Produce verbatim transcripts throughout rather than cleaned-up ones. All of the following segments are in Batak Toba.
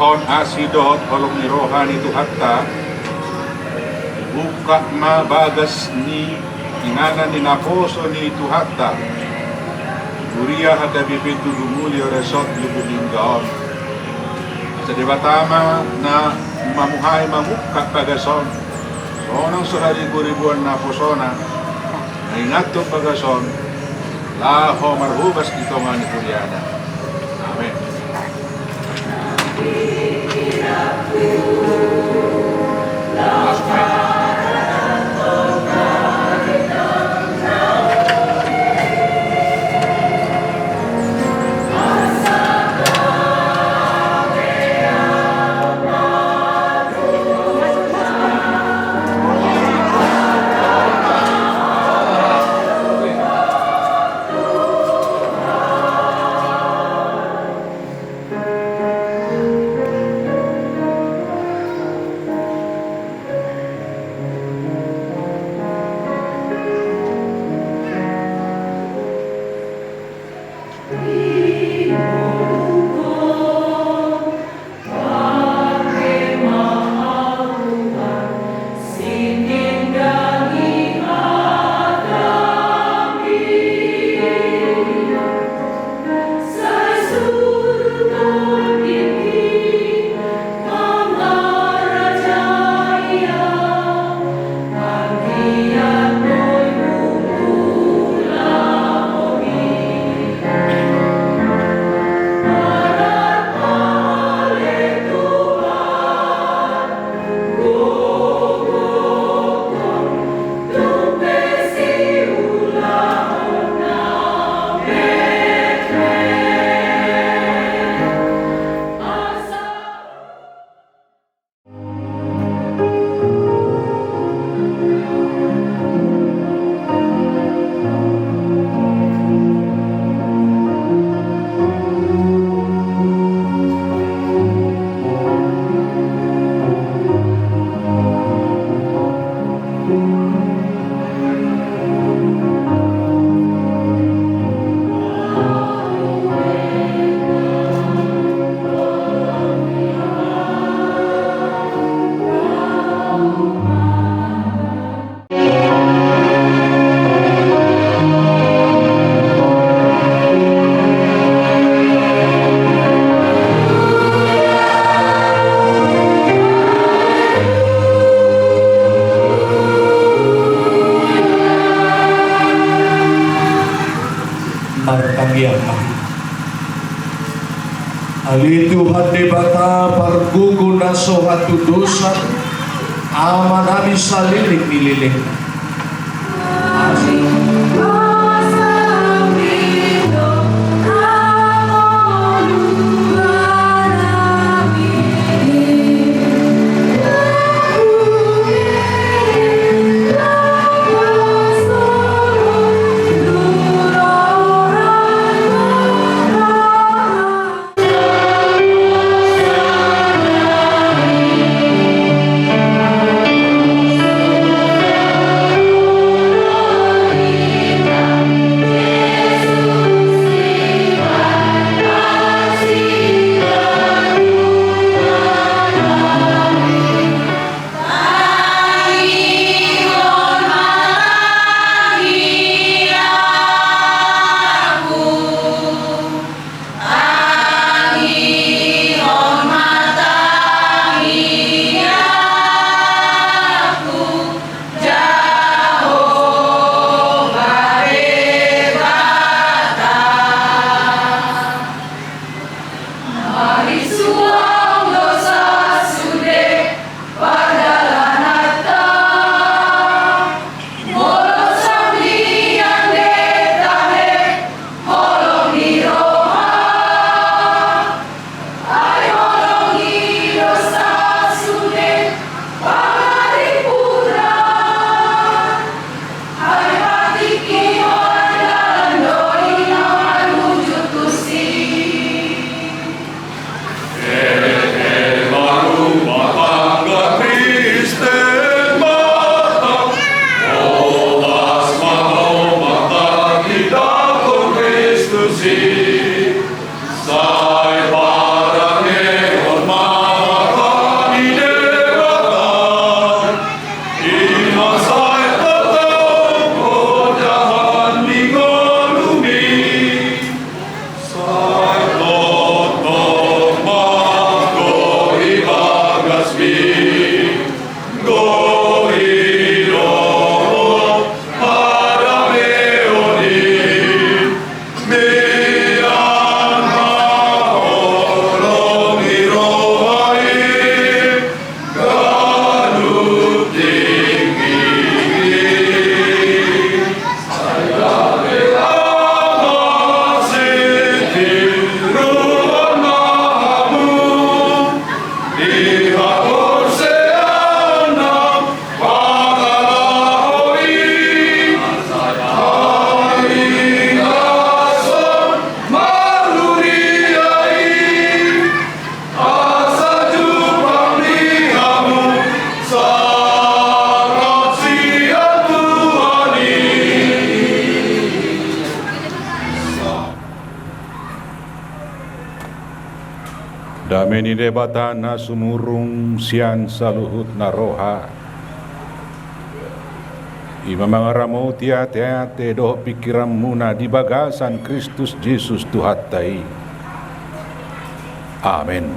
Songon asi dohot holong ni roha ni Tuhanta, bungka ma bagas ni inganan ni naposo ni Tuhanta, huria H K B P Tubumuli Oresorot Lubuk Lingga on. Asa Debata ma na mamuhai mangungkap bagas on, sonang so hariburibuan naposona, na inanthon bagas on, laho marhobas di tonga ni huriana. Amen. Martangiang ma hita. Ale Tuhan Debata, pargogo na so hatundosan, Amanami saleleng ni lelengna. Dame ni Debata na sumurung sian saluhutna roha, i ma mangaramoti ateate dohot pingkiranmuna di bagasan Kristus Jesus Tuhanta i. Amen.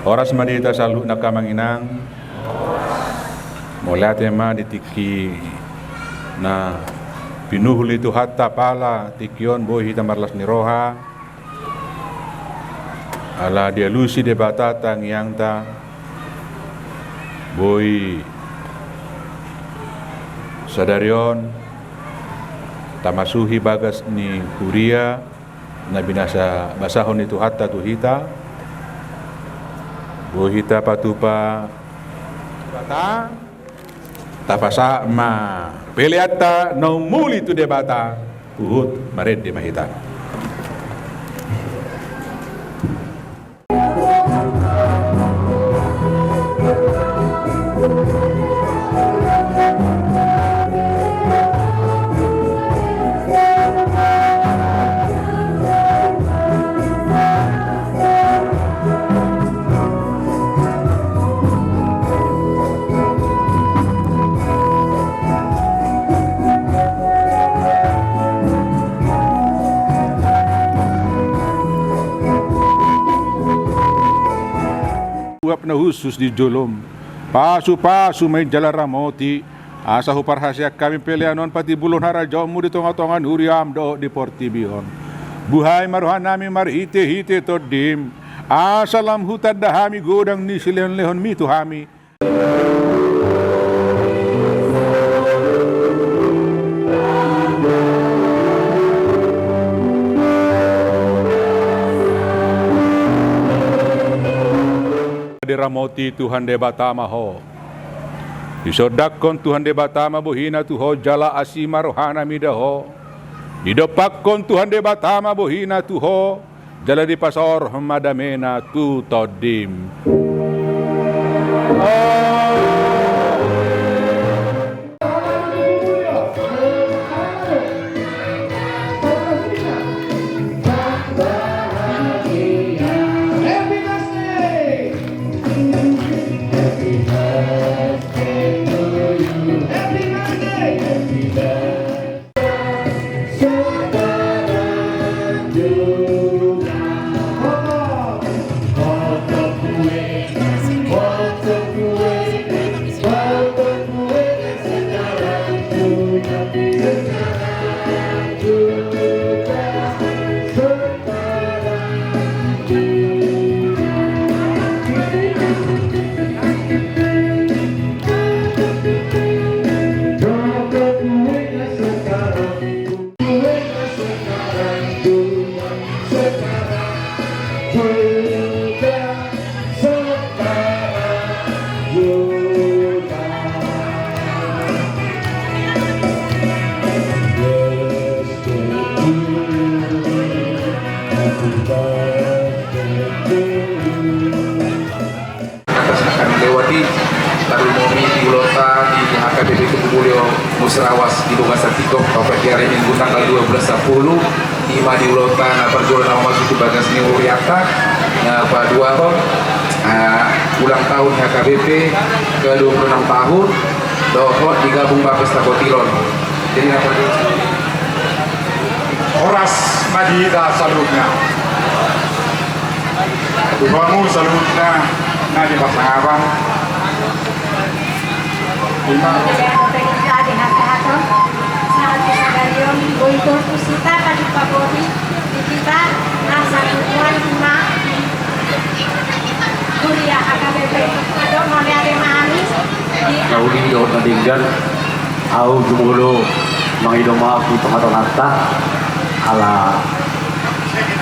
Horas ma di hita saluhutna, Amang Inang. Mauliate ma di tingki na pinuhul ni Tuhanta, pala tingki on boi hita marlas ni roha. Ala dialusi Debata tangiangta, boi sadari on tamasuhi bagas ni huria na binasa basahon ni Tuhanta tu hita, boi hita patupa Debata. Tapasahat ma peleanta na umuli tu Debata, huhut marende ma hita. Uap na hushus di jolom, pasupasu ma i jala ramoti, asa huparhaseang hami pelean on patimbulhon harajaonmu di tongatonga ni huriam dohot di portibi on. Buhai ma rohanami marhitehite Tondim, asa lam hutanda hami godang ni silehonlehonmi tu hami. Diramoti Tuhan Debata ma ho. Disondangkon Tuhan Debata ma bohina tu ho jala asi ma rohana mida ho. Didompakkon Tuhan Debata ma bohina tu ho jala dipasaorhon ma damena tu tondim. Atas na hami lewati, tarlumobi di ulaonta di H K B P Tugu Mulyo Musrawas di bagasan tingki on, paupadi ari Minggu tanggal dua belas Sapulu, i ma di ulaonta na parjolo na mamasuki bagas ni hurianta, na paduahon, eh, ulang tahun H K B P ke dua puluh enam tahun, dohot digabung ma pesta kotilon. Jadi na parjolo. Horas ma di hita saluhutna. Tuhanmu saluhutna na di parsangapan. Ima. Jadi, apa yang kita di hati-hati, sangat bisa dari om, boy itu, kita tadi Pak Bobi, di kita, rasa Tuhan, ima. Huria H K B P, adong mauliate ma hami. Di na uli dohot na denggan, ahu jumolo mangido maaf di tongatonganta, ala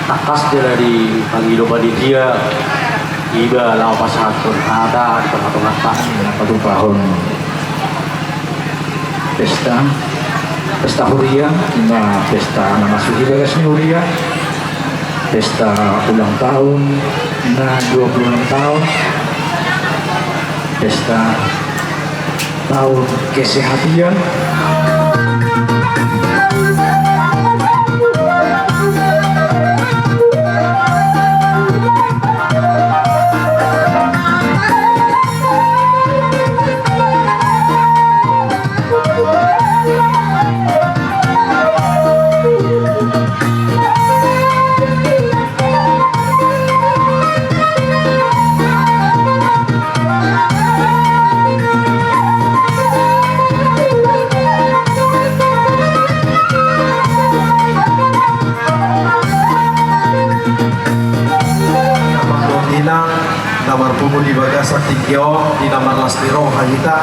tangkas jala di pangido panitia, iba laho pasahathon hata di tongatonganta. Patupahon pesta, pesta huria, ima pesta na masuhi bagas ni huria, pesta ulang tahun na dua puluh enam tahun, pesta tahun kesehatan. Tingki on di na marlas ni roha hita,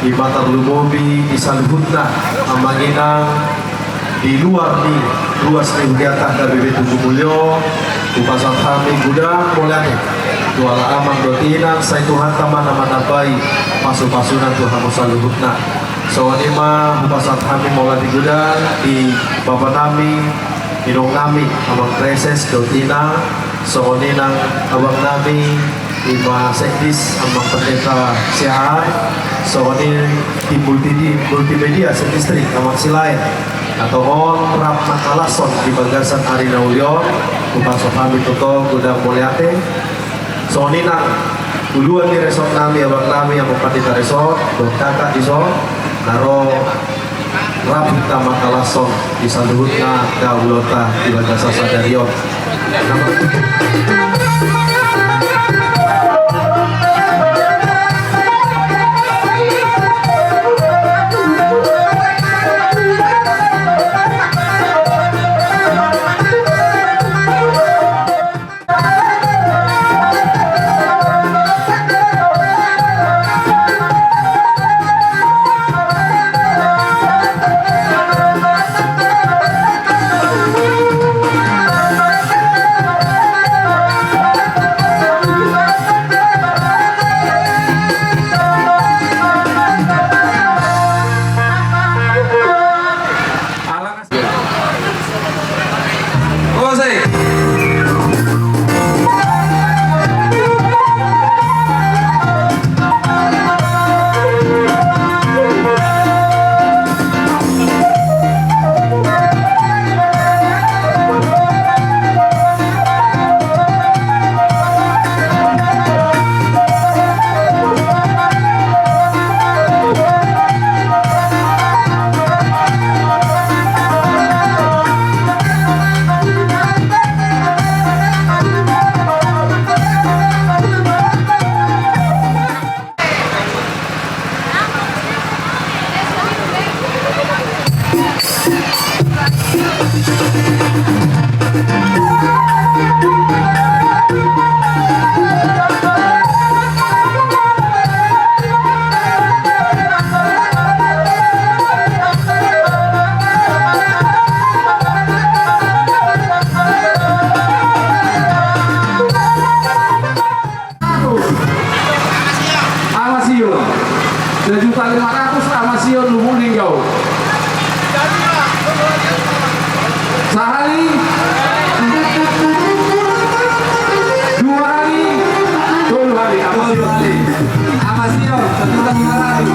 i ma tarlumobi di saluhutna amang inang di luar ni ruas ni huria ta H B B Tugu Mulyo, hupasahat hami godang mauliate tu ala amang dohot inang, sai Tuhanta ma na manambai pasupasuna tu hamu saluhutna. Songon i ma hupasahat hami mauliate godang di bapa nami, inong nami, amang Preses dohot inang, songon i nang abang nami, i ma Sekdis, amang Pendeta Siahaan, songon i tim multi-, multimedia Sekdistrik, amang Silaen. Na tongon rap mangkalashon di bagasan ari na uli on, hupasahat hami tutu godang mauliate. Songon i nang uluan ni resort nami, abang nami, amang Pandita Resort, dohot kakak dison, na ro rap hita mangkalashon di saluhutna angka ulaonta di bagasan sadari on. Ama Sion. Sejuta lima ratus Ama Sion Lubuk Linggau. Sahali. Dua hali. Tolu hali. Ama Sion. Tolu hali. Ama Sion. Sejuta lima ratus.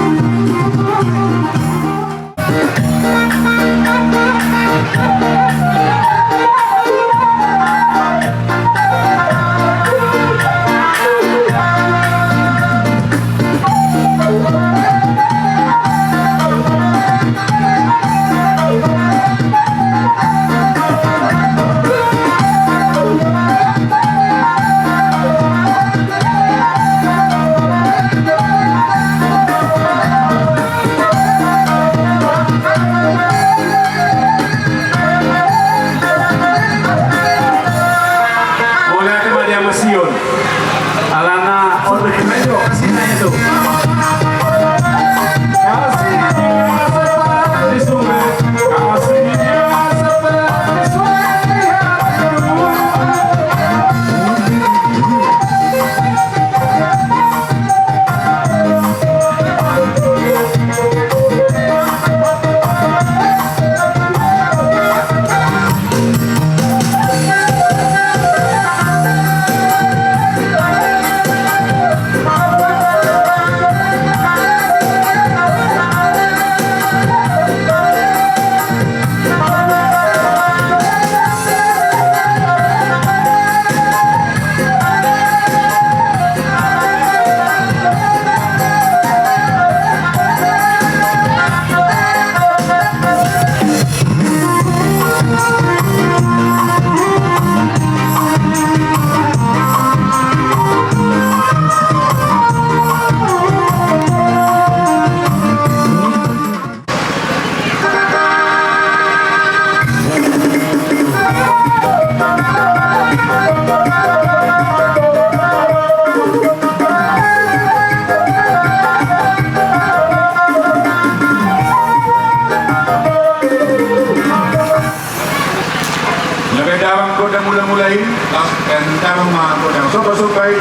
ma godang somba-somba i.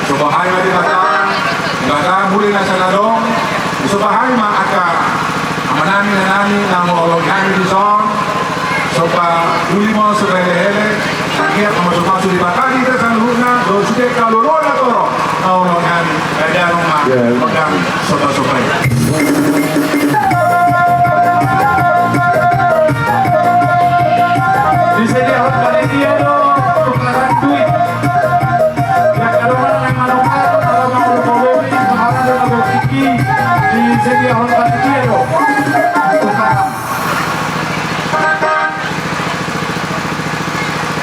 Somba hami ma Debata, Debata muli na sala adong. Somba hami ma angka amanami, inanami na mangoloi hami dison. Somba uli ma, somba elehele. Anggiat ma masu-masu Debata di hita saluhutna, dohot sude angka loloan na torop na mangoloi hami. Jadi adong ma godang somba-somba i. Disediahon panitia do tukaran duit. Di angka dongan na manukar, ala mangolu-ngolu i, pahala do na botiki. Disediahon panitia do tukaran.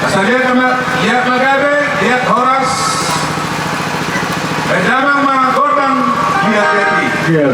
Asa liat ma, liat ma gabe, liat horas. Baen damang ma gondang, liat-liat i.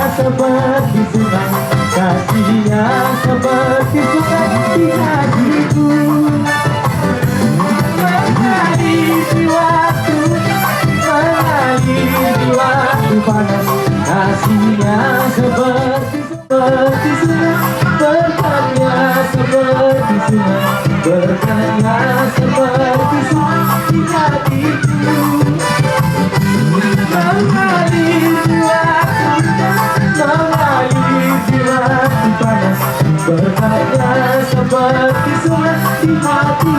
Seperti sungai, kasihnya seperti sungai di hatiku. Mengalir di waktu, mengalir di waktu panas, kasihnya seperti, seperti sungai, bertanya seperti sungai, bertanya seperti sungai di hatiku. Mengalir di waktu, mengalir di waktu panas, bertanya seperti sungai di hatiku.